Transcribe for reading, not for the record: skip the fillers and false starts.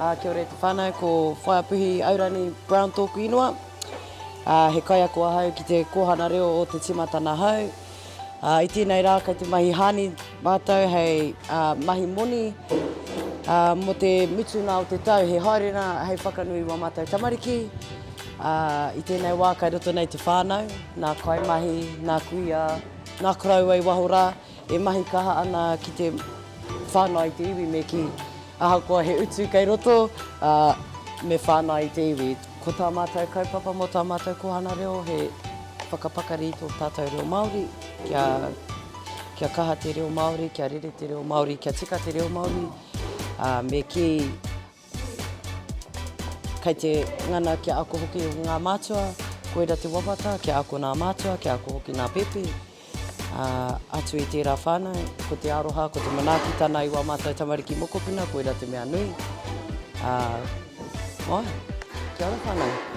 Ā, kia ora e te whānau, ko Whaea Puhi Aurani Brown tōku ingoa. Ā, he kaiako ahau ki te kōhana reo o Te Timatana Hau. Ā, i tēnei rā kei te mahi hāni mātou hei ā, mahi moni ā, mō te mutunga o te tau, he haerenga hei whakanui i wā mātou tamariki. Ā, i tēnei wā kei roto nei te whānau, nā kaimahi, nā kuia, nā koroua i waho rā, e mahi kaha ana ki te whāngai i te iwi me kī, ahakoa he utu kei roto, ā, me whāngai i te iwi. Ko tā mātou kaupapa mō tā mātou kōhanga reo he whakapakari i tō tātou reo Māori, kia, kia kaha te reo Māori, kia rere te reo Māori, kia tika te reo Māori, ā, me kī, Kei te ngana kia ako hoki ngā mātua, koira te wawata, kia ako nā mātua, kia ako hoki nā pēpi. Ā, atu i tērā whānau, ko te aroha, ko te manaakitana i wā mātou tamariki mokopuna, koira te mea nui. Ā, āe, kia ora whānau.